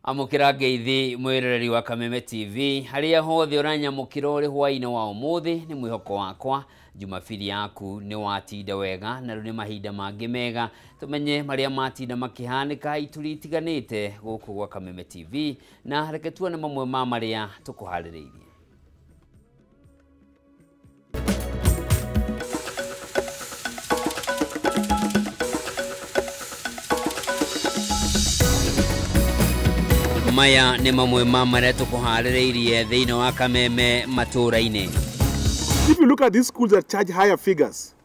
Amũkĩra ngeithi mwĩroreri wa Kameme TV harĩa hothe ũranyamũkĩra ũrĩ hwaĩ-inĩ wa ũmũthĩ nĩ mwĩhoko wakwa Jumapili yaku nĩ watinda wega na rĩu nĩ mahinda mangĩ mega tũmenye marĩa matinda makĩhanĩka ituri itiganĩte gũkũ gwa Kameme TV na reke tuone mamwe ma marĩa tũkũharĩrĩirie. Maya nĩ mamwe ma marĩa tũkũharĩrĩirie thĩinĩ wa Kameme matũũra-inĩ. If you look at these schools that charge higher figures,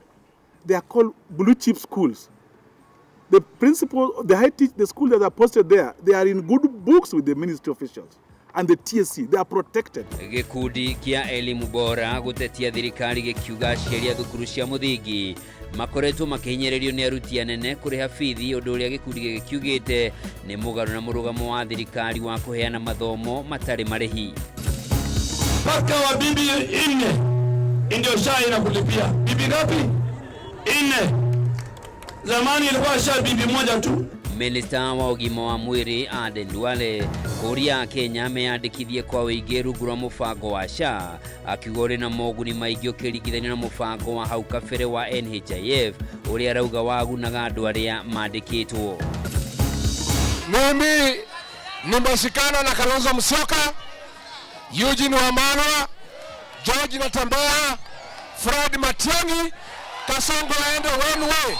they are called blue chip schools. The principal, the high teach, the schools that are posted there, they are in good books with the ministry officials and the TSC. They are protected. Gĩkundi kĩa elimu bora gũtetia thirikari gĩkiuga aciari a thukuru cia mũthingi makoretwo makĩhinyĩrĩrio nĩ aruti anene kũrĩha bithi ũndũ ũrĩa gĩkundi gĩkĩ kiugĩte nĩ mũgarũ na mũrũgamo wa thirikari wa kũheana mathomo matarĩ marĩhi. Mpaka wa bibi 4 ndio SHA inakulipia. Bibi ngapi? 4. Zamani ilikuwa SHA bibi moja tu. Minista wa ũgima wa mwĩrĩ Aden Duale kũria Kenya meyandĩkithie kwa wĩingĩ rungu rwa mũbango wa SHA akiuga ũrĩ na moguni maingĩ ũkĩringithanio na mũbango wa hau kabere wa NHIF ũrĩa arauga wagunaga andũ arĩa mandĩkĩtwo. Mimi nimeshikana na Kalonzo Musyoka, Eugene Wamalwa, George Natembeya, Fred Matiang'i, Kasongo aende one way.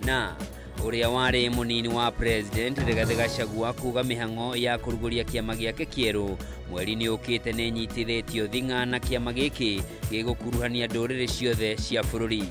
Na ũrĩa warĩ mũnini wa president Rigathĩ Gachagua kuga mĩhang'o ya kũrugũria kĩama gĩake kĩerũ mweri-inĩ ũkĩte nĩ ĩnyitithĩtio thing'a na kĩama gĩkĩ gĩgũkuruhania ndũrĩrĩ ciothe cia bũrũri.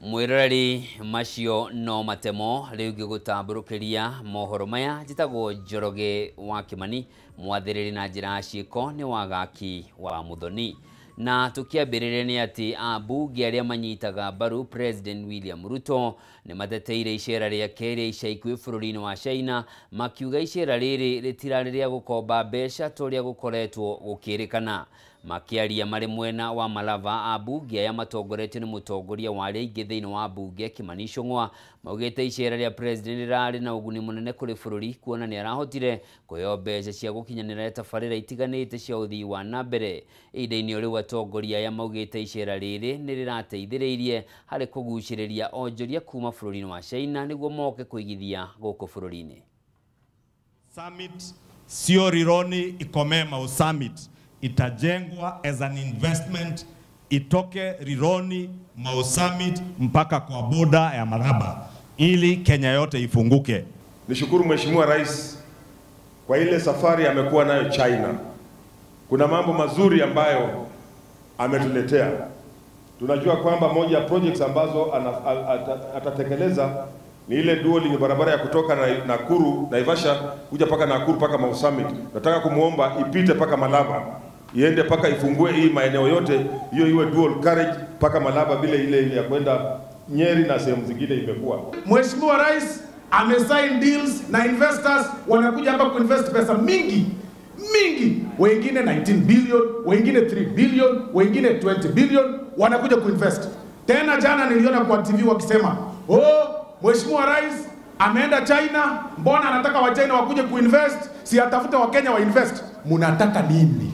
Mwĩroreri macio no matemo rĩu ngĩgũtambũrũkĩria mohoro maya njĩtagwo Njoroge wa Kimani mwathĩrĩri na njĩra ya ciĩko nĩ Wagaki wa Muthoni. Na tũkĩambĩrĩria nĩ atĩ ambunge arĩa manyitaga mbaru President William Ruto nĩ mateteire icera rĩake rĩa ica ikuhĩ bũrũri-inĩ wa China makiuga icera rĩrĩ rĩtirarĩ rĩa gũkomba mbeca ta ũrĩa gũkoretwo gũkĩrĩkana. Makĩaria marĩ mwena wa Malava ambunge aya matongoretio nĩ mũtongoria wa arĩa aingĩ thĩinĩ wa mbunge Kimani Ichung'wa maugĩte icera rĩa president rĩrarĩ na ũguni mũnene kũrĩ bũrũri kuona nĩ arahotire kũheo mbeca cia gũkinyanĩra tabarĩra itiganĩte cia ũthii wa na mbere. Ihinda-inĩ rĩu atongoria aya maugĩte icera rĩrĩ nĩ rĩrateithĩrĩirie harĩ kũgucĩrĩria onjoria kuma bũrũri-inĩ wa China nĩguo moke kũigithia gũkũ bũrũri-inĩ. Summit sio Rironi ikomee Mau Summit, itajengwa as an investment itoke Rironi Mau Summit mpaka kwa boda ya Malaba ili Kenya yote ifunguke. Nishukuru Mheshimiwa Rais kwa ile safari amekuwa nayo China. Kuna mambo mazuri ambayo ametuletea. Tunajua kwamba moja ya projects ambazo atatekeleza ni ile dual barabara ya kutoka Nakuru, Naivasha kuja paka Nakuru paka Mau Summit. Nataka kumuomba ipite paka Malaba, iende paka ifungue hii maeneo yote, hiyo iwe dual carriage paka Malaba bila ile ya kwenda Nyeri na sehemu zingine imekuwa. Mheshimiwa Rais amesign deals na investors wanakuja hapa kuinvest pesa mingi mingi, wengine 19 billion, wengine 3 billion, wengine 20 billion wanakuja kuinvest. Tena jana niliona kwa TV wakisema, "Oh, Mheshimiwa Rais ameenda China, mbona anataka wa China wakuje kuinvest? Si atafute wa Kenya wa invest." Munataka nini?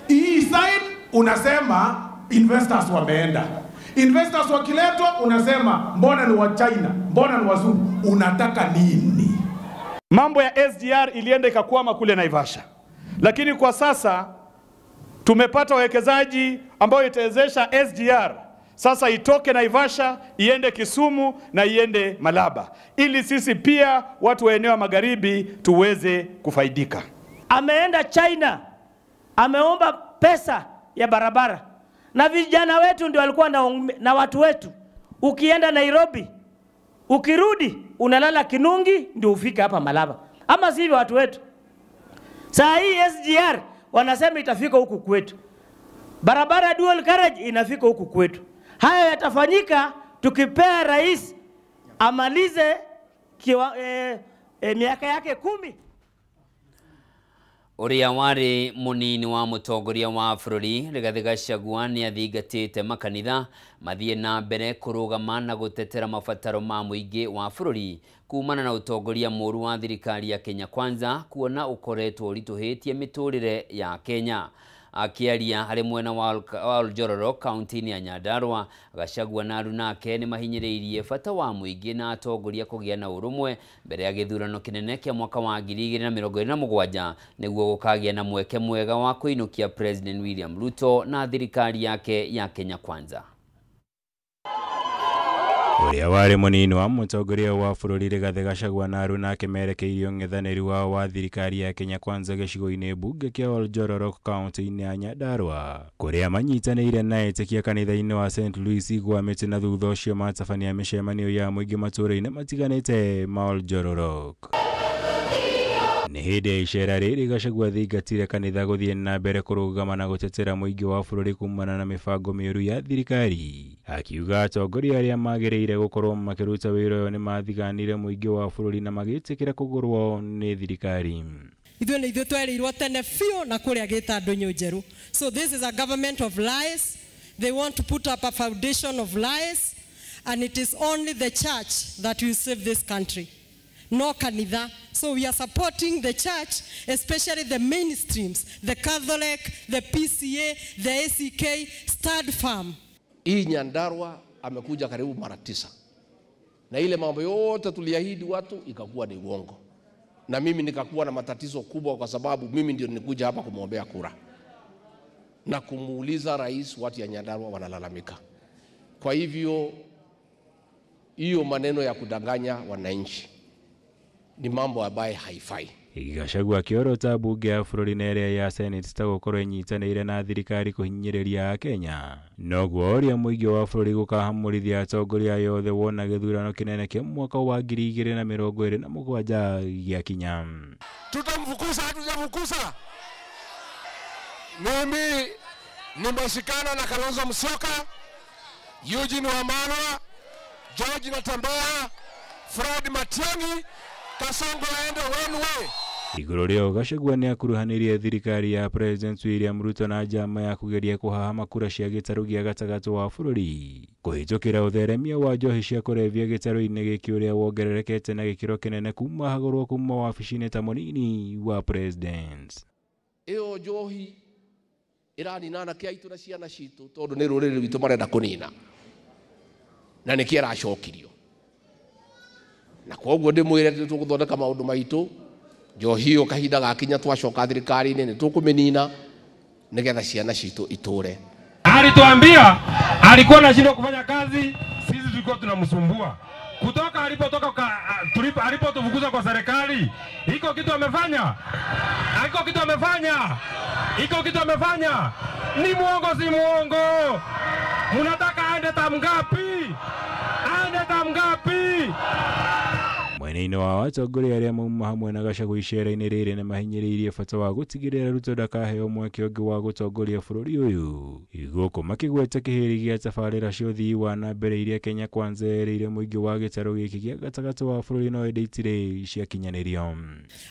Hii side unasema investors wameenda. Investors wakiletwa unasema mbona ni wa China, mbona ni wazungu? Unataka nini? Mambo ya SGR ilienda ikakwama kule Naivasha. Lakini kwa sasa tumepata wawekezaji ambao itawezesha SGR sasa itoke Naivasha, iende Kisumu na iende Malaba, ili sisi pia watu wa eneo magharibi tuweze kufaidika. Ameenda China, ameomba pesa ya barabara. Na vijana wetu ndio walikuwa na watu wetu. Ukienda Nairobi, ukirudi unalala Kinungi ndio ufike hapa Malaba. Ama sivyo watu wetu. Saa hii SGR wanasema itafika huku kwetu. Barabara dual carriage inafika huku kwetu. Haya yatafanyika tukipea rais amalize miaka yake 10. Ũrĩa warĩ mũnini wa mũtongoria wa bũrũri Rigathĩ Gachagua nĩathingatĩte makanitha mathiĩ na mbere kũrũgama na gũtetera mabataro ma mũingĩ wa bũrũri kumana na ũtongoria mũũru wa thirikari ya Kenya Kwanza kuona ũkoretwo ũritũhĩtie mĩtũrĩre ya Kenya. Akĩaria harĩ mwena wa Oljororok kaunti-inĩ ya Nyandarua, Gachagua na arunake nĩmahinyĩrĩirie bata wa mũingĩ na atongoria kũgĩa na ũrũmwe mbere ya gĩthurano kĩnene kĩa mwaka wa 2027 nĩguo gũkagĩa na mweke mwega wa kũinũkia President William Ruto na thirikari yake ya Kenya Kwanza. Ũrĩa warĩ mũnini wa mũtongoria wa bũrũri Rigathĩ Gachagua na arunake merekeirie ũng'ethanĩri wao wa thirikari ya Kenya Kwanza gĩcigo-inĩ mbunge kĩa Oljororok kaunti-inĩ ya Nyandarua kũrĩa manyitanĩire na etĩkia kanitha-inĩ wa St Louis gwa mĩtĩ na thutha ũcio matabania mĩcemanio ya mũingĩ matũũra-inĩ matiganĩte ma Oljororok. Nĩ hĩndĩ ya icera rĩrĩ Gachagua athingatire kanitha gũthiĩ na mbere kũrũgama na gũtetera mũingĩ wa bũrũri kumana na mĩbango mĩũru ya thirikari, akiuga atongoria arĩa magĩrĩire gũkorwo makĩruta wĩra ũyũ nĩmathiganire mũingĩ wa bũrũri na magĩtĩkĩra kũgũrwo nĩ thirikari. Ithuĩ nĩ ithuĩ twerĩirwo tene biũ na kũrĩa gĩta ndũnyũ njerũ. So this is a government of lies. They want to put up a foundation of lies, and it is only the church that will save this country. No kanitha. So we are supporting the church, especially the mainstreams, the Catholic, the PCA, the ACK, stand firm. Hii Nyandarua amekuja karibu mara 9. Na ile mambo yote tuliahidi watu ikakuwa ni uongo. Na mimi nikakuwa na matatizo kubwa kwa sababu mimi ndio nilikuja hapa kumwombea kura. Na kumuuliza rais watu ya Nyandarua wanalalamika. Kwa hivyo hiyo maneno ya kudanganya wananchi ni mambo ambaye haifai. Gachagua akĩorota mbunge ya bũrũri na ĩrĩa ya Senate ta gũkorwo ĩnyitanĩire na thirikari kũhinyĩrĩria Akenya noguo ũrĩa mũingĩ wa bũrũri gũkahamũrithia atongoria yothe wona gĩthurano kĩnene kĩa mwaka wa 2027 gĩakinya. Tutamfukuza, hatujamfukuza. Mimi nimeshikana na Kalonzo Musyoka, Eugene Wamalwa, George Natembeya, Fred Matiang'i, Kasongo aende one way. Igũrũ rĩao Gachagua nĩakuruhanirie thirikari ya President William Ruto na njama ya kũgeria kũhahama kura cia gĩtarũ gĩa gatagatĩ wa bũrũri kũhĩtũkĩra ũtheremia wa njohi cia kũrebia gĩtarũ-inĩ gĩkĩ ũrĩa wongererekete na gĩkĩro kĩnene kuma hagũrwo kuma wabici-inĩ ta mũnini wa President. Ĩyo njohi ĩranina anake aitũ na ciana citũ tondũ nĩ rũrĩrĩ rwitũ marenda kũnina na nĩkĩo ĩracokirio. Na koguo ndĩmwĩre tũgũthondeka maũndũ maitũ njohi ĩyo kahinda gakinya twacoka thirikari-inĩ nĩ tũkũmĩnina nĩgetha ciana citũ itũre. Alituambia alikuwa anashindwa kufanya kazi, sisi tulikuwa tunamsumbua. Kutoka alipotoka alipotufukuza kwa serikali, iko kitu amefanya? Iko kitu amefanya? Iko kitu amefanya? Ni muongo, si muongo? Mnataka aende tamgapi? Aende tamgapi? Mwena-inĩ wa atongoria arĩa mauma hamwe na Gachagua icera-inĩ rĩrĩ nĩmahinyĩrĩirie bata wa gũtigĩrĩra Ruto ndakaheo mweke ũngĩ wa gũtongoria bũrũri ũyũ gũkũ makĩgweta kĩhĩri gĩa tabarĩra cia ũthii wa na mbere iria Kenya Kwanza yerĩire mũingĩ wa gĩtarũ gĩkĩ gĩa gatagatĩ wa bũrũri no ĩndĩ itirĩ ciakinyanĩrio.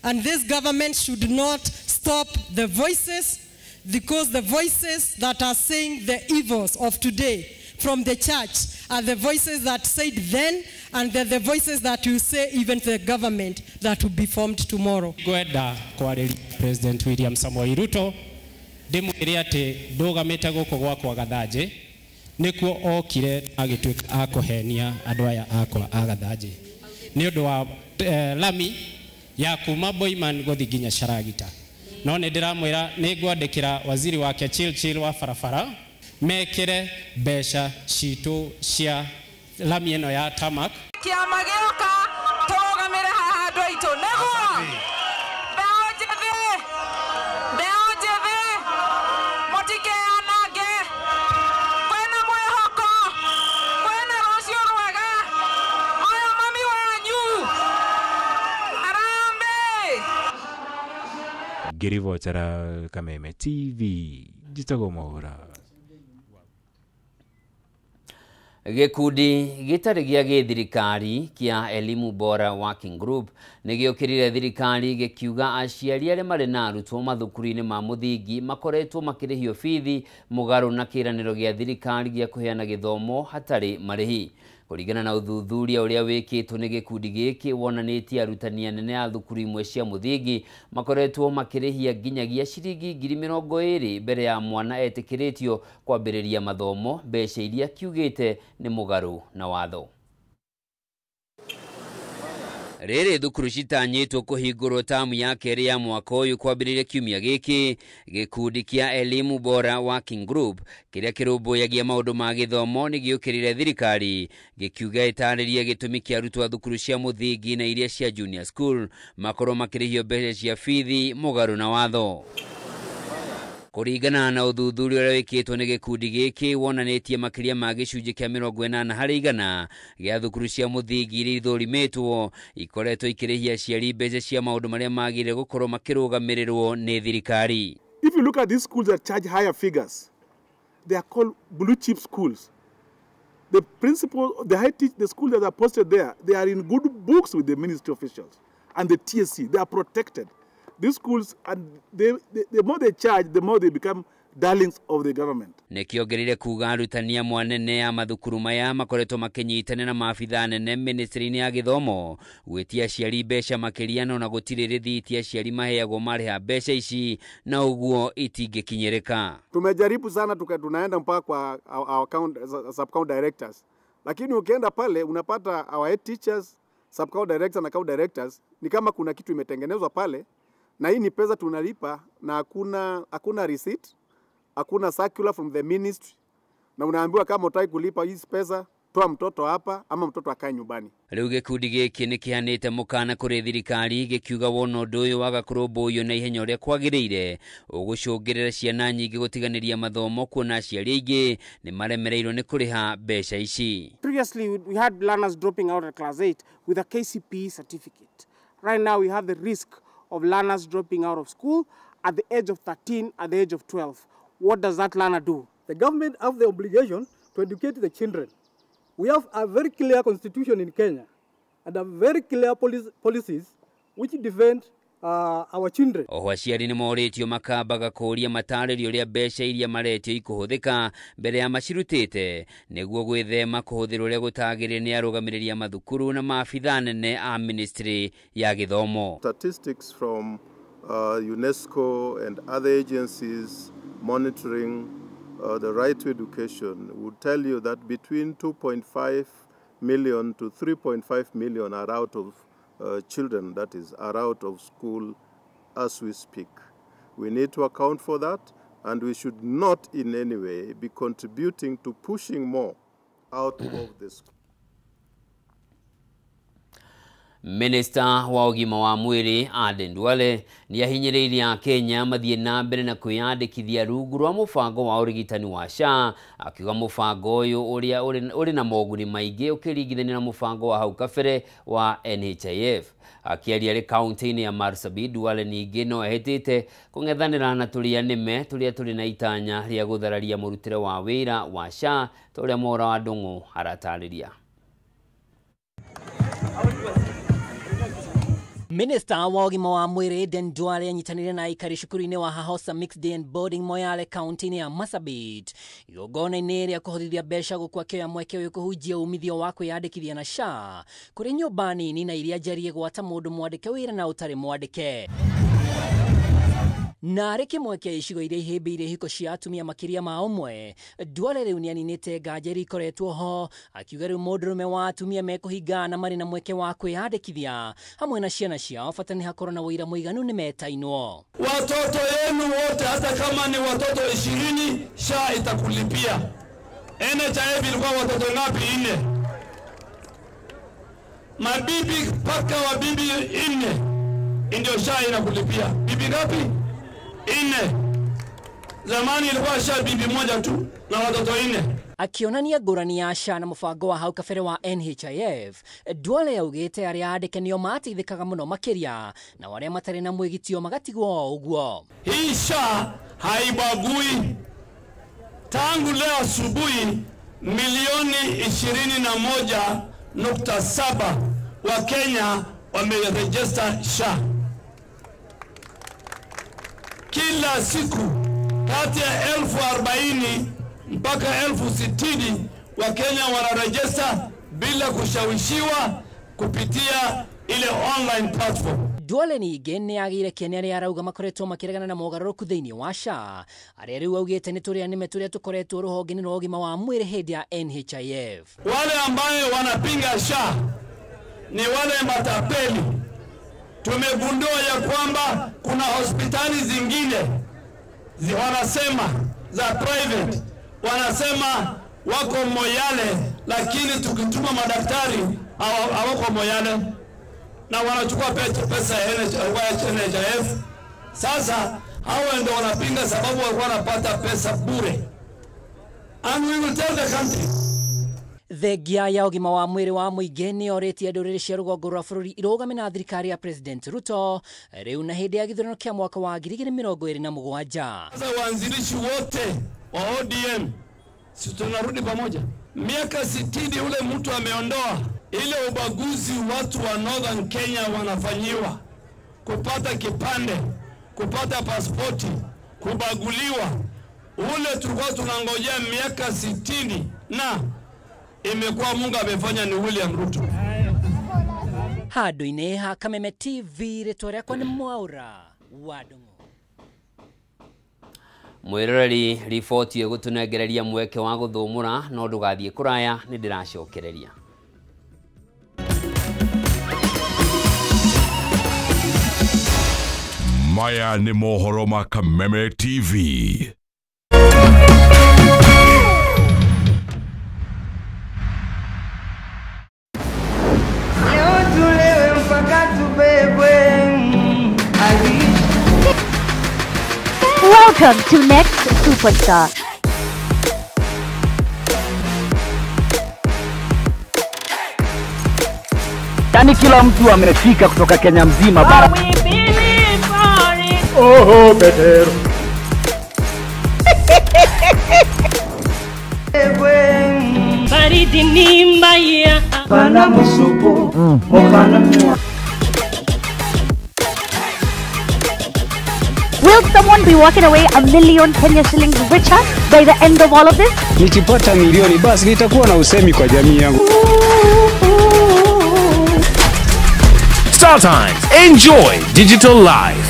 And this government should not stop the voices, because the voices that are saying the evils of today from the church are the voices that said then, and they're the voices that will say even to the government that will be formed tomorrow. Ngwenda kwarĩria President William Samoei Ruto ndĩmwĩre atĩ ndũgamĩte gũkũ gwakwa Gathanjĩ nĩkuo okire agĩtuĩka akũhenia andũ aya akwa a Gathanjĩ nĩ ũndũ wa lami ya kuma Boiman gũthiĩ nginya Sharagita. No nĩ ndĩramwĩra nĩ ngwandĩkĩra waziri wake Chilchil wa barabara mekere mbeca citũ cia lami ĩno ya tarmac. Kĩama gĩoka tũrũgamĩre haha andũ aitũ nĩguo mbeũ njĩthĩ, mbeũ njĩthĩ mũtikeanange, kwĩna mwĩhoko, kwĩna rũciũ rwega. Ũyũ mami wanyu harambee. Ngĩribotera Kameme TV njĩtagwo Mwaura. Gĩkundi gĩtarĩ gĩa gĩthirikari kĩa Elimu Bora Working Group nĩ gĩũkĩrire thirikari gĩkiuga aciari arĩa marĩ na arutwo mathukuru-inĩ ma mũthingi makoretwo makĩrĩhio bithi mũgarũ na kĩĩranĩro gĩa thirikari gĩa kũheana gĩthomo hatarĩ marĩhi. Kũringana na ũthuthuria ũrĩa wĩkĩtwo nĩ gĩkundi gĩkĩ wonanĩtie arutani anene a thukuru imwe cia mũthingi makoretwo makĩrĩhia nginyagia ciringi 20,000 mbere ya mwana etĩkĩrĩtio kwambĩrĩria mathomo, mbeca iria kiugĩte nĩ mũgarũ na watho. Rĩrĩ thukuru citanyĩtwo kũhingũrwo tamu ya kerĩ ya mwaka ũyũ kwambĩrĩria kiumia gĩkĩ, gĩkundi kĩa Elimu Bora Working Group kĩrĩa kĩrũmbũyagia maũndũ ma gĩthomo nĩ gĩũkĩrĩire thirikari gĩkiuga ĩtarĩrie gĩtũmi kĩa arutwo a thukuru cia mũthingi na iria cia junior school makorwo makĩrĩhio mbeca cia bithi mũgarũ na watho. Kũringana na ũthuthuria ũrĩa wĩkĩtwo nĩ gĩkundi gĩkĩ wonanĩtie makĩria ma gĩcunjĩ kĩa 80 harĩ igana gĩa thukuru cia mũthingi iria ithũrimĩtwo ikoretwo ikĩrĩhia aciari mbeca cia maũndũ marĩa magĩrĩire gũkorwo makĩrũgamĩrĩrwo nĩ thirikari. If you look at these schools that charge higher figures, they are called blue chip schools. The principal, the high teach, the schools that are posted there, they are in good books with the ministry officials and the TSC. They are protected. These schools, and the more they charge, the more they become darlings of the government. Nĩkĩongereire kuga arutani amwe anene a mathukuru maya makoretwo makĩnyitanĩra na maabitha anene ministry-inĩ ya gĩthomo gwĩtia aciari mbeca makĩria no na gũtirĩ rĩthiti aciari maheagwo marĩha mbeca ici na ũguo itingĩkinyĩrĩka. Tumejaribu sana tunaenda mpaka kwa our sub-county directors, lakini ukienda pale unapata our head teachers, sub-county directors na county directors ni kama kuna kitu imetengenezwa pale, na hii ni pesa tunalipa na hakuna receipt, hakuna circular from the ministry, na unaambiwa kama hutaki kulipa hizi pesa toa mtoto hapa ama mtoto akae nyumbani. Rĩu gĩkundi gĩkĩ nĩ kĩhanĩte mũkana kũrĩ thirikari gĩkiuga wona ũndũ ũyũ waga kũrũmbũiyo na ihenya ũrĩa kwagĩrĩire ũgũcũngĩrĩra ciana nyingĩ gũtiganĩria mathomo kuona aciari aingĩ nĩ maremereirwo nĩ kũrĩha mbeca ici. Previously we had learners dropping out at class 8 with a KCPE certificate. Right now we have the risk of learners dropping out of school at the age of 13, at the age of 12. What does that learner do? The government have the obligation to educate the children. We have a very clear constitution in Kenya and a very clear policies which defend our children. Oho aciari nĩ morĩtio makambaga kũũria matarĩrio ũrĩa mbeca iria maretio ikũhũthĩka mbere ya macirutĩte nĩguo gwĩthema kũhũthĩrwo ũrĩa gũtagĩrĩire nĩ arũgamĩrĩri a mathukuru na maabitha nene a ministry ya gĩthomo. Statistics from UNESCO and other agencies monitoring the right to education would tell you that between 2.5 million to 3.5 million are out of children, that is, are out of school as we speak. We need to account for that, and we should not in any way be contributing to pushing more out of the school. Minister wa ũgima wa mwĩrĩ Aden Duale nĩ ahinyĩrĩirie Akenya mathiĩ na mbere na kwĩyandĩkithia rungu rwa mũbango wa ũrigitani wa SHA, akiuga mũbango ũyũ ũrĩa ũrĩ na moguni maingĩ ũkĩringithanio na mũbango wa hau kabere wa NHIF. Akĩaria arĩ kaunti-inĩ ya Marsabit, Duale ningĩ no ehĩtĩte kũng'ethanĩra na tũrĩa nĩme tũrĩa tũrĩ na itanya rĩa gũthararia mũrutĩre wa wĩra wa SHA ta ũrĩa Mwaura wa Ndung'u aratarĩria. Minister wa ũgima wa mwĩrĩ Aden Duale anyitanĩire na aikari cukuru-inĩ wa Hahosa Mixed Day and Boarding Moyale kaunti-inĩ ya Marsabit igongona-inĩ rĩa kũhothithia mbeca gũkũ akĩoya mweke ũyũ kũhunjia umithio wa kwĩyandĩkithia na SHA kũrĩ nyũmba nini na iria njarie gwata mũndũ mwandĩke wĩra na ũtarĩ mwandĩke. Na arĩ kĩmwe kĩa icigo iria ihĩmbĩirie ihiko cia atumia makĩria ma ũmwe, Duale rĩu nĩaninĩte nganja iria ikoretwo ho, akiuga rĩu mũndũrũme wa atumia mekũhingana na marĩ na mweke wa kwĩyandĩkithia hamwe na ciana ciao, bata nĩ hakorwo na ũira mũiganu nĩmetainwo. Watoto yenu wote hata kama ni watoto 20 SHA itakulipia. NHIF ilikuwa watoto ngapi? 4. Mabibi paka wa bibi 4 ndio SHA inakulipia. Bibi ngapi? 4. Zamani ilikuwa SHA bibi moja tu na watoto 4. Akionania ngũrani ya SHA na mũbango wa hau kabere wa NHIF, Duale augĩte arĩa andĩke nĩo mateithĩkaga mũno makĩria na arĩa matarĩ na mwĩgitio magatigwo o ũguo. Hii SHA haibagui. Tangu leo asubuhi Milioni 21.7 wa Kenya wameregister SHA. Kila siku kati ya 40,000 mpaka 60,000 wa Kenya wanaregister bila kushawishiwa kupitia ile online platform. Duale ningĩ nĩ agĩire kĩene arĩa arauga makoretwo makĩregana na mogarũrũku thĩinĩ wa SHA arĩa rĩu augĩte nĩ tũrĩa nĩme tũrĩa tũkoretwo rũhonge-inĩ rwa ũgima wa mwĩrĩ hĩndĩ ya NHIF. Wale ambaye wanapinga SHA ni wale matapeli. Tumegundua ya kwamba kuna hospitali zingine wanasema za private, wanasema wako Moyale, lakini tukituma madaktari hawako Moyale na wanachukua pesa ya NHIF. Sasa hawa ndio wanapinga sababu walikuwa wanapata pesa bure. And we will tell the country. Thengia ya ũgima wa mwĩrĩ wa mũingĩ nĩ orĩtie ndũrĩrĩ cia rũgongo rwa bũrũri irũgame na thirikari ya President Ruto rĩu na hĩndĩ ya gĩthurano kĩa mwaka wa 2027. Sasa waanzilishi wote wa ODM si tunarudi pamoja. Miaka 60 ule mtu ameondoa ile ubaguzi watu wa Northern Kenya wanafanyiwa, kupata kipande, kupata pasipoti, kubaguliwa. Ule tulikuwa tunangojea miaka 60 na imekuwa Mungu amefanya ni William Ruto. Handũ-inĩ ha Kameme TV rĩtwa rĩakwa nĩ Mwaura wa Ndung'u. Mwĩroreri, riboti ĩgũtũnengereria mweke wa gũthũmũra no ndũgathiĩ kũraya, nĩ ndĩracokereria. Maya nĩ mohoro ma Kameme TV. Welcome to Next Superstar. Yani kila mtu amefika kutoka Kenya mzima bara. Oh, Petero. Baridi ni mbaya. Pana musupu, mokana mwa. Will someone be walking away 1,000,000 Kenya shillings richer by the end of all of this? Nikipata milioni basi nitakuwa na usemi kwa jamii yangu. Star Times, enjoy digital life.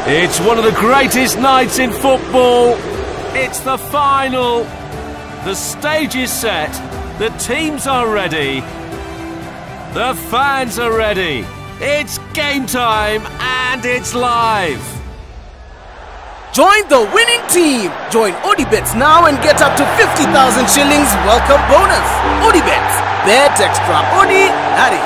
It's one of the greatest nights in football. It's the final. The stage is set. The teams are ready. The fans are ready. It's game time and it's live. Join the winning team. Join Odibets now and get up to 50,000 shillings welcome bonus. Odibets, bet extraordinary.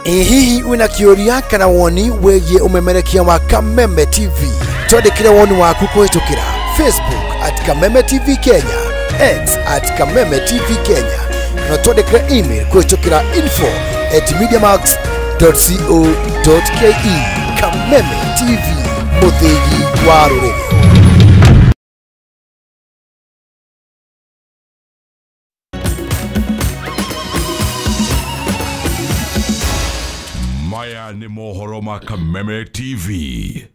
Ĩ hihi wĩna kĩũria kana woni wĩgiĩ ũmemerekia wa Kameme TV? Twandĩkĩre woni waku kũhĩtũkĩra Facebook at Kameme TV Kenya, X at Kameme TV Kenya, na twandĩkĩre email kũhĩtũkĩra info@mediamax.co.ke. Kameme TV, mũthĩgi wa rũrĩrĩ. Maya nĩ mohoro ma Kameme TV.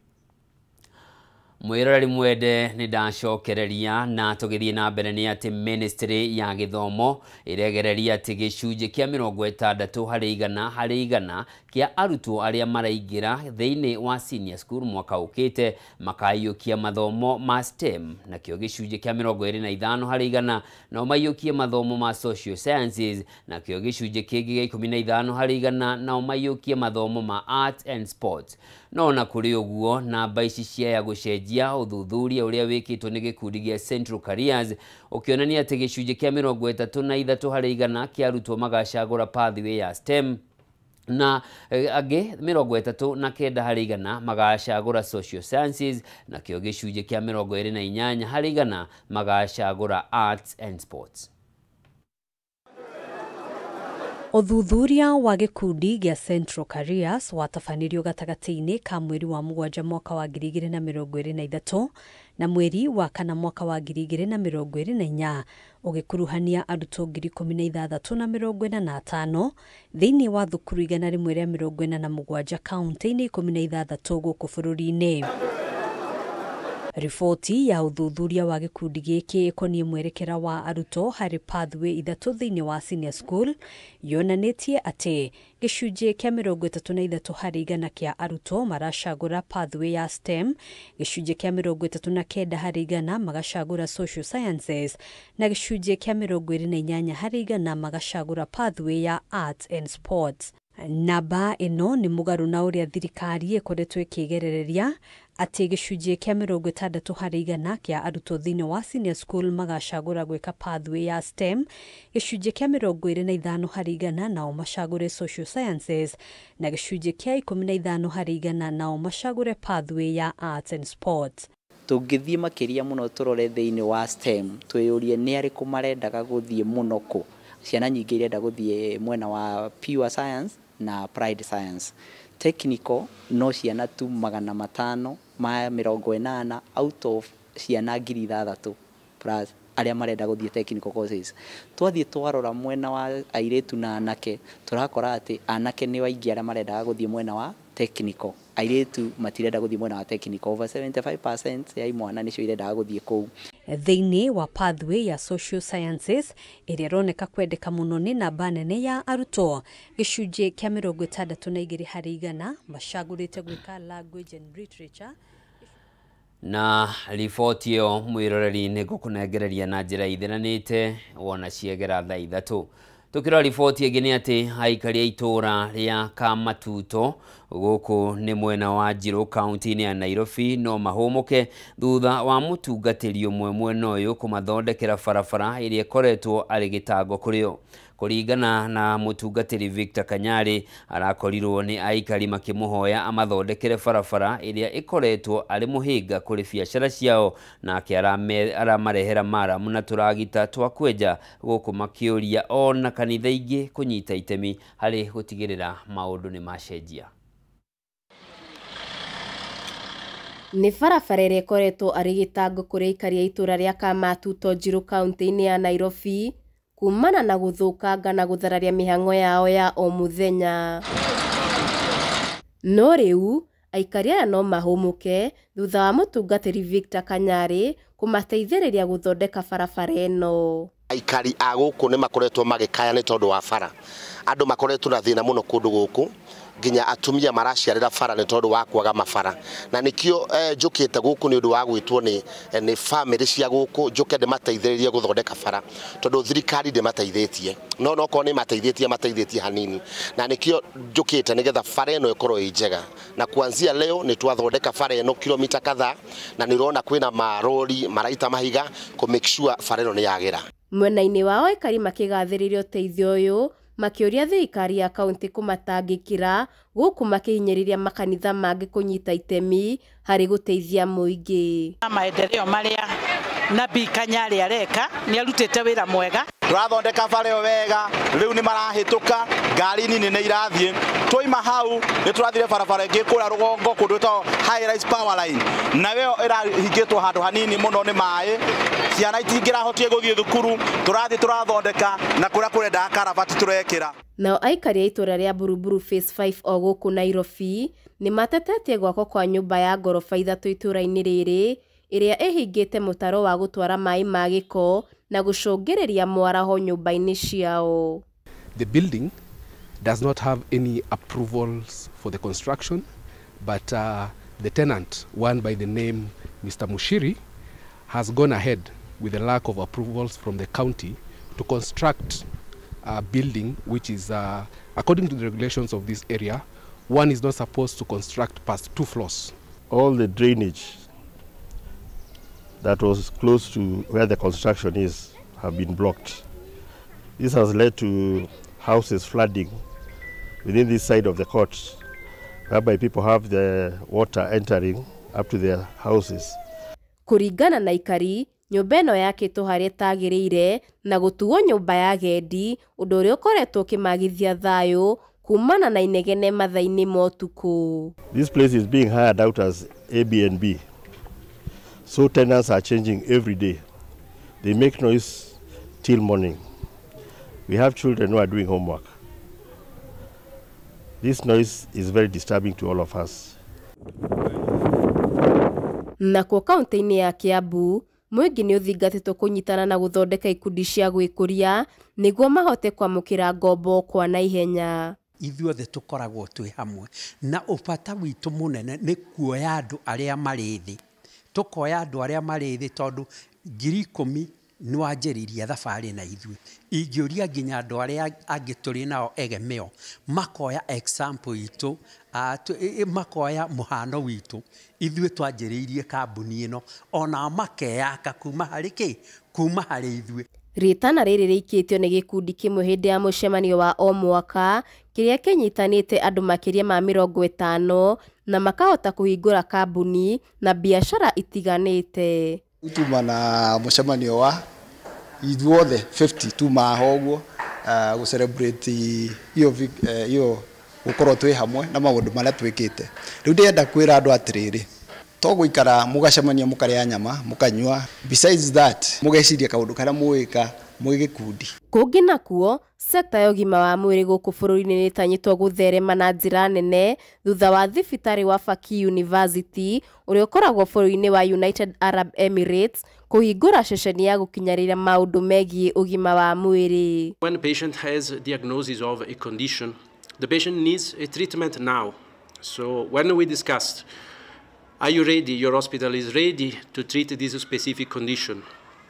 Mwĩroreri mwende, nĩ ndacokereria na tũgĩthiĩ na mbere nĩ atĩ ministry ya gĩthomo ĩregereria atĩ gĩcunjĩ kĩa 60 harĩ igana harĩ igana kĩa arutwo arĩa maraingĩra thĩinĩ wa senior school mwaka ũkĩte makaiyũkia mathomo ma STEM, nakĩo gĩcunjĩ kĩa 25 harĩ igana nao maiyũkie mathomo ma social sciences, nakĩo gĩcunjĩ kĩngĩ gĩa 15 harĩ igana nao maiyũkie mathomo ma arts and sports. No na kũrĩ ũguo namba ici ciaya gũcenjia ũthuthuria ũrĩa wĩkĩtwo nĩ gĩkundi gĩa Central Careers ũkĩonania atĩ gĩcunjĩ kĩa 33 harĩ igana kĩa arutwo magacagũra pathway ya STEM na angĩ 39 harĩ igana magacagũra social sciences, nakĩo gĩcunjĩ kĩa 28 harĩ igana magacagũra arts and sports. Ũthuthuria wa gĩkundi gĩa Central Careers watabanĩrio gatagatĩ-inĩ ka mweri wa 7 mwaka wa 2023 na mweri wa 4 mwaka wa 2024 ũgĩkuruhania arutwo 16,045 thĩinĩ wa thukuru 147 kaunti-inĩ 16 gũkũ bũrũri-inĩ. Riboti ya ũthuthuria wa gĩkundi gĩkĩ ĩkoniĩ mwerekera wa arutwo harĩ pathway 3 thĩinĩ wa senior school yonanĩtie atĩ gĩcunjĩ kĩa 33 harĩ igana kĩa arutwo maracagũra pathway ya STEM, gĩcunjĩ kĩa 39 harĩ igana magacagũra social sciences na gĩcunjĩ kĩa 28 harĩ igana magacagũra pathway ya arts and sports. Namba ĩno nĩ mũgarũ na ũrĩa thirikari ĩkoretwo ĩkĩgerereria atĩ gĩcunjĩ kĩa 60 harĩ igana kĩa arutwo thĩinĩ wa senior school magacagũra gwĩka pathway ya STEM, gĩcunjĩ kĩa 25 harĩ igana nao macagũre social sciences na gĩcunjĩ kĩa 15 harĩ igana nao macagũre pathway ya arts and sports. Tũngĩthiĩ makĩria mũno tũrore thĩinĩ wa STEM twĩyũrie nĩ arĩkũ marendaga gũthiĩ mũno kũ. Ciana nyingĩ irenda gũthiĩ mwena wa pure science na applied science. Technical no ciana tu 580 out of ciana 6,000 plus arĩa marenda gũthiĩ technical courses. Twathiĩ twarora mwena wa airĩtu na anake tũrakora atĩ anake nĩ aingĩ arĩa marendaga gũthiĩ mwena wa technical, airĩtu matirenda gũthiĩ mwena wa technical. Over 75% ya imwana nĩcio irendaga gũthiĩ kũu. Thĩinĩ wa pathway ya social sciences ĩrĩa ĩroneka kwendeka mũno nĩ namba nene ya arutwo, gĩcunjĩ kĩa 62 harĩ igana macagũrĩte gwĩka language and literature. Na riboti ĩyo mwĩroreri nĩ ngũkũnengereria na njĩra ithiranĩte wona ciegera thaa 3. Tukirora riboti ĩngĩ nĩ atĩ aikari a itũũra rĩa Kamatuto gũkũ nĩ mwena wa Njirũ kaunti-inĩ ya Nairobi no mahũmũke thutha wa mũtungatĩri ũmwe mwena ũyũ kũmathondekera barabara ĩrĩa ĩkoretwo arĩ gĩtango kũrĩ o. Kũringana na mũtungatĩri Victor Kanyari, arakorirwo nĩ aikari makĩmũhoya amathondekere barabara ĩrĩa ĩkoretwo arĩ mũhĩnga kũrĩ biacara ciao, nake aramarehera maramu na tũragita twa kwenja gũkũ makĩũria ona kanitha ingĩ kũnyita itemi harĩ gũtigĩrĩra maũndũ nĩ macenjia. Nĩ barabara ĩrĩa ĩkoretwo arĩ gĩtango kũrĩ aikari a itũũra rĩa Kamatuto Njirũ kaunti-inĩ ya Nairobi kumana na gũthũkanga na gũthararia mĩhang'o yao ya o mũthenya. No rĩu aikari aya no mahũmũke thutha wa mũtungatĩri Victor Kanyari kũmateithĩrĩria gũthondeka barabara ĩno. Aikari a gũkũ nĩ makoretwo magĩkaya nĩ tondũ wa bara. Andũ makoretwo na thĩna mũno kũndũ gũkũ, nginya atumia maraciarĩra bara nĩ tondũ wa kwaga mabara. Na nĩkĩo njũkĩte gũkũ nĩ ũndũ wa gwĩtwo nĩ famĩlĩ cia gũkũ njũke ndĩmateithĩrĩrie gũthondeka bara, tondũ thirikari ndĩmateithĩtie. No okorwo nĩ mateithĩtie, mateithĩtie hanini. Na nĩkĩo njũkĩte nĩgetha bara ĩno ĩkorwo ĩ njega. Na kuanzia leo nĩ twathondeka bara ĩno kilomita kadhaa, na nĩ ũrona kwĩna marori maraita mahiga kũ make sure bara ĩno nĩ yagĩra. Mwena-inĩ wao aikari makĩgathĩrĩria ũteithio ũyũ makĩũria thirikari ya kaunti kũmatangĩkĩra gũkũ makĩhinyĩrĩria makanitha mangĩ kũnyita itemi harĩ gũteithia mũingĩ. Maendeleo marĩa Nabii Kanyari areka nĩ arutĩte wĩra mwega. Tũrathondeka bara ĩyo wega, rĩu nĩ marahĩtũka, ngari nini nĩ irathiĩ. Twaima hau nĩ tũrathire barabara ĩngĩ kũrĩa rũgongo kũndũ gwĩtagwo High Rise Power Line, nayo ĩyo ĩrahingĩtwo handũ hanini mũno nĩ maĩ, ciana itingĩrahotire gũthiĩ thukuru. Tũrathiĩ tũrathondeka na kũrĩa kũrendaga karabati tũrekĩra. Nao aikari a itũũra rĩa Buruburu Phase 5 o gũkũ Nairobi nĩ matetetie gwakwo kwa nyũmba ya ngoroba 3 itũũra-inĩ rĩrĩ ĩrĩa ĩhingĩte mũtaro wa gũtwara maĩ ma gĩko na gũcũngĩrĩria mwaraho nyũmba-inĩ ciao. The building does not have any approvals for the construction, but the tenant, one by the name Mr. Mushiri, has gone ahead with the lack of approvals from the county to construct a building which is, according to the regulations of this area, one is not supposed to construct past 2 floors. All the drainage that was close to where the construction is have been blocked. This has led to houses flooding within this side of the court, whereby people have the water entering up to their houses. Kũringana na aikari, Nyũmba ĩno yakĩtwo harĩa ĩtagĩrĩire na gũtuo nyũmba ya agendi, ũndũ ũrĩa ũkoretwo ũkĩmagithia thayũ kumana na inegene mathaa-inĩ ma ũtukũ. This place is being hired out as Airbnb. So tenants are changing every day. They make noise till morning. We have children who are doing homework. This noise is very disturbing to all of us. Nakuo kaunti-inĩ ya Kiambu, mũingĩ nĩ ũthingatĩtwo kũnyitana na gũthondeka ikundi cia gwĩkũria nĩguo mahote kwamũkĩra ngombo kwa naihenya. Ithuothe tũkoragwo twĩ hamwe na ũbata witũ mũnene nĩ kuoya andũ arĩa marĩ thĩ, tũkoya andũ arĩa marĩ thĩ tondũ 10,000 nĩ wanjĩrĩria thabarĩ na ithuĩ. Ingĩũria nginya andũ arĩa angĩ tũrĩ nao egemeo makoya example itũ, makoya mũhano witũ. Ithuĩ twanjĩrĩirie kambuni ĩno ona makeyaka kuma harĩ kĩ, kuma harĩ ithuĩ. Rĩtana rĩrĩ rĩikĩtio nĩ gĩkundi kĩmwe hĩndĩ ya mũcemanio wa o mwaka kĩrĩa kĩnyitanĩte andũ makĩria ma 50 na makahota kũhingũra kambuni na biacara itiganĩte. Tuma na mũcemanio wa ithuothe 50 tuma ho ũguo gũ celebrate iyo gũkorwo twĩ hamwe na maũndũ marĩa twĩkĩte. Rĩu ndĩrenda kwĩra andũ atĩrĩrĩ, to gũikara mũgacemania mũkarĩa nyama mũkanyua, besides that mũgeciria kaũndũ karĩa mũgĩka mwĩ gĩkundi. Kũngĩ nakuo, sekta ya ũgima wa mwĩrĩ gũkũ bũrũri-inĩ nĩ ĩtanyĩtwo gũtherema na njĩra nene thutha wa thibitarĩ wa Fakeeh University ũrĩa ũkoragwo bũrũri-inĩ wa United Arab Emirates kũhingũra ceceni ya gũkinyanĩria maũndũ megiĩ ũgima wa mwĩrĩ. When a patient has a diagnosis of a condition, the patient needs a treatment now. So when we discussed, are you ready, your hospital is ready to treat this specific condition?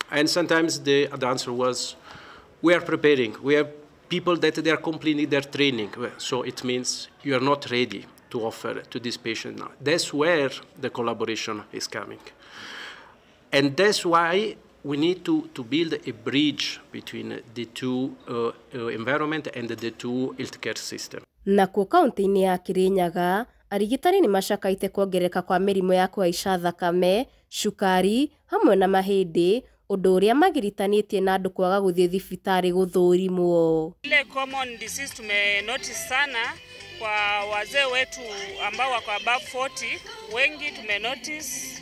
And sometimes the answer was, we are preparing. We have people that they are completing their training. So it means you are not ready to offer to this patient now. That's where the collaboration is coming. And that's why we need to build a bridge between the two environment and the two healthcare system. Nakuo kaunti-inĩ ya Kirinyaga, arigitani nĩ macakaite kuongerereka kwa mĩrimũ ya kũhaica thakame, cukari hamwe na mahĩndĩ, ũndũ ũrĩa magiritanĩtie na andũ kwaga gũthiĩ thibitarĩ gũthũrimwo. Ile common disease tume notice sana kwa wazee wetu ambao wako above 40, wengi tume notice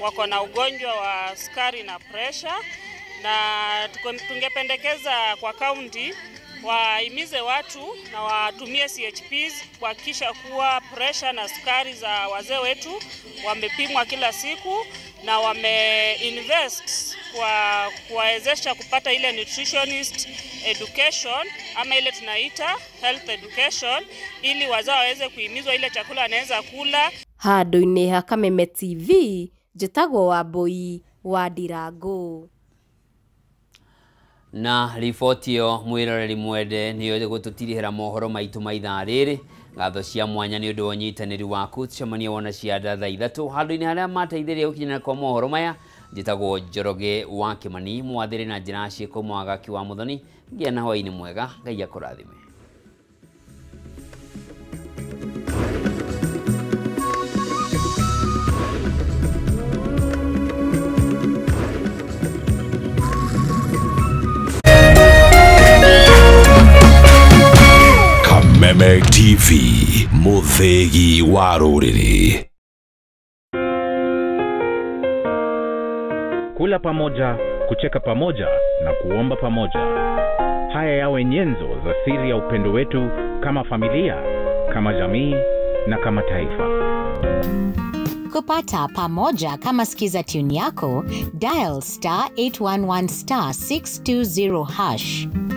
wako na ugonjwa wa sukari na pressure, na tungependekeza kwa county wahimize watu na watumie CHPs kuhakikisha kuwa pressure na sukari za wazee wetu wamepimwa kila siku na wameinvest kwa kuwawezesha kupata ile nutritionist education ama ile tunaita health education, ili wazee waweze kuhimizwa ile chakula wanaweza kula. Handũ-inĩ ha Kameme TV, njĩtagwo Wambui wa Ndirango. Na riboti ĩyo mwĩroreri mwende nĩyo gũtũtirihĩra mohoro maitũ ma ithaa rĩrĩ. Ngatho cia mwanya nĩ ũndũ wa ũnyitanĩri waku, tucemanie wona cia thaa 3 handũ-inĩ harĩa mateithĩrĩria gũkinyana kwa mohoro maya. Njĩtagwo Njoroge wa Kĩmani, mwathĩrĩ na njĩra ciĩko Mwagaki wa Mũthoni. Ngĩa na hwaĩ-inĩ mwega, Ngai akũrathime. Kameme TV, mũthĩgi wa rũrĩrĩ. Kula pamoja, kucheka pamoja na kuomba pamoja. Haya yawe nyenzo za siri ya upendo wetu kama familia, kama jamii na kama taifa. Kupata pamoja kama skiza tune yako, dial *811 *620#.